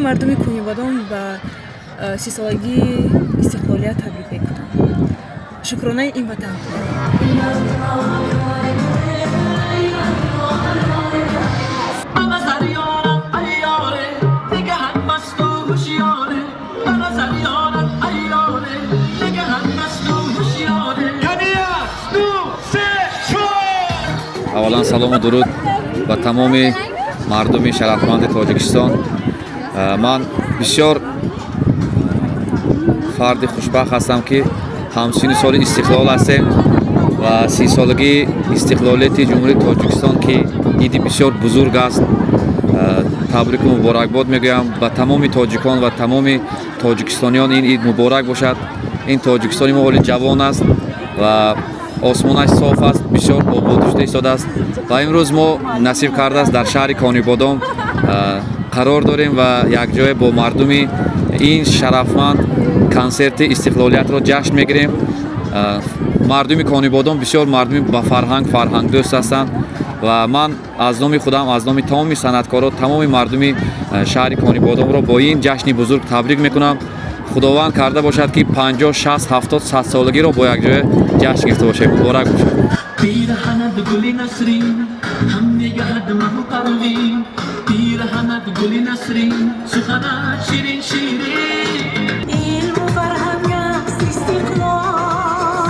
Мардуми Конибодом ба 30-солагии истиқлолият табрик мекунам. Шукронаи ин ватан. Аввалан, салому дуруд ба тамоми мардуми шарафманди Тоҷикистон. Ман бисёр фарди хушбахт ҳастам, ки ҳамсини соли истиқлол ҳастем ва 30-солагии истиқлолияти Ҷумҳурии Тоҷикистон, ки иди бисёр бузург аст, табрику муборакбод мегӯям ба тамоми тоҷикон ва тамоми тоҷикистониён. Ин ид муборак бошад. Ин Тоҷикистони мо ҳоли ҷавон аст ва осмонаш соф аст, бисёр ободӣ шуда истодааст ва имрӯз мо насиб кардааст, дар шаҳри Конибодом қарор дорем ва якҷоя бо мардуми ин шарафманд консерти истиқлолиятро ҷашн мегирем. Мардуми Конибодом бисёр мардуми ба фарҳанг, фарҳангдӯст ҳастанд ва ман аз номи худам, аз номи тамоми санъаткоро, тамоми мардуми шаҳри Конибодомро бо ин ҷашни бузург табрик мекунам. Худованд карда бошад, ки 50, 60, 70, 100-солагиро бо якҷоя ҷашн гирифта бошем. Муборак бошад. Пирҳанат гули Насрин, ҳам нигаҳат маҳу Парвин. Пирҳанат гули Насрин, суханат ширин ширин. Илму фарҳанг аст истиқлол,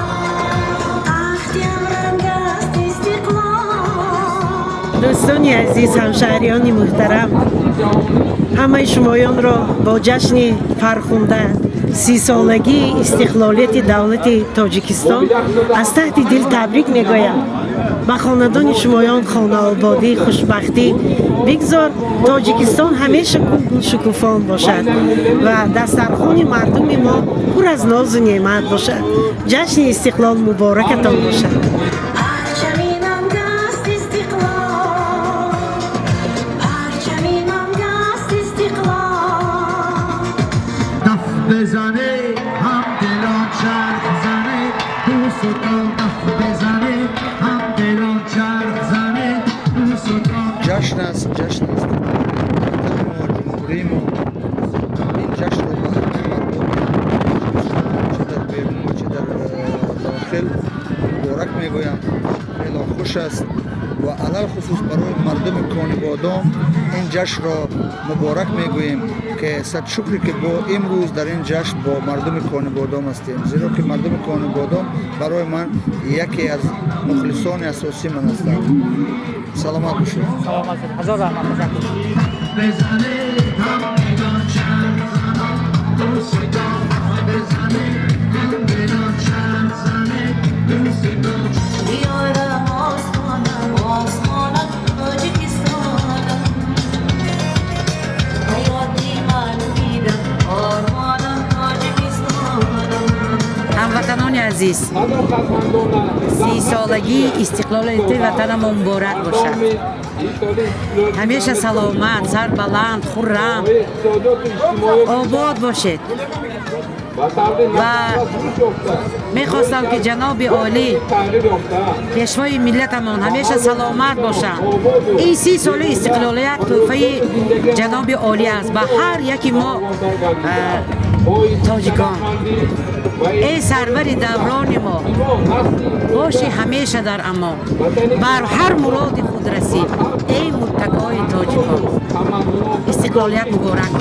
тахти ҳамранг аст истиқлол. Дӯстони азиз, ҳамшаҳриёни муҳтарам, ҳамаи шумоёнро бо ҷашни фархунда, 30-солагии истиқлолияти давлати Тоҷикистон аз таҳти дил табрик мегӯям. Ба хонадони шумоён хонаободӣ, хушбахтӣ. Бигзор Тоҷикистон ҳамеша гулшукуфон бошад ва дастархони мардуми мо пур аз нозу неъмат бошад. Ҷашни истиқлол муборакатон бошад. Парчами нанг аст истиқлол, парчами нанг аст истиқлол. Даф бизанед, ҳамдилон, чарх занед, дӯстон. Даф бизанед, ҳамдилон, чарх занед, дӯстон. Ҷашн аст, ҷашн аст ватани мо, ҷумҳурии мо. Ин ҷашнро ба ҳамаи мардуми Тоҷикистон, чӣ дар берун ва чӣ дар дохил, муборак мегӯям. Хело хуш аст ва алалхусус барои мардуми Конибодом ин ҷашнро муборак мегӯем, ки сад шукре, ки бо имрӯз дар ин ҷашн бо мардуми Конибодом ҳастем, зеро ки мардуми Конибодом барои ман яке аз мухлисони асосии ман ҳастанд. Саломат бошед. Саломат. Ҳазор раҳмат, ташаккур. Бизанед, ҳамдилон, чарх занон, дӯстон. Бизанед, ҳамдилон, чарх занед, дӯстон. Диёрам, остонам, осмонам, Тоҷикистонам. Ҳаёти ман, умедам, ормонам, Тоҷикистонам. Ҳамватанони азиз, 30-солагии истиқлолияти ватанамон муборак бошад. Ҳамеша саломат, сарбаланд, хуррам, обод бошед ва мехостам, ки ҷаноби олӣ, пешвои миллатамон, ҳамеша саломат бошанд. Ин 30 соли истиқлолият тӯҳфаи ҷаноби олӣ аст ба ҳар яки мо тоҷикон. Эй сарвари даврони мо, бошӣ ҳамеша дар амон, бар ҳар муроди худ расӣ, эй муттакои тоҷикон. Истиқлолият муборак.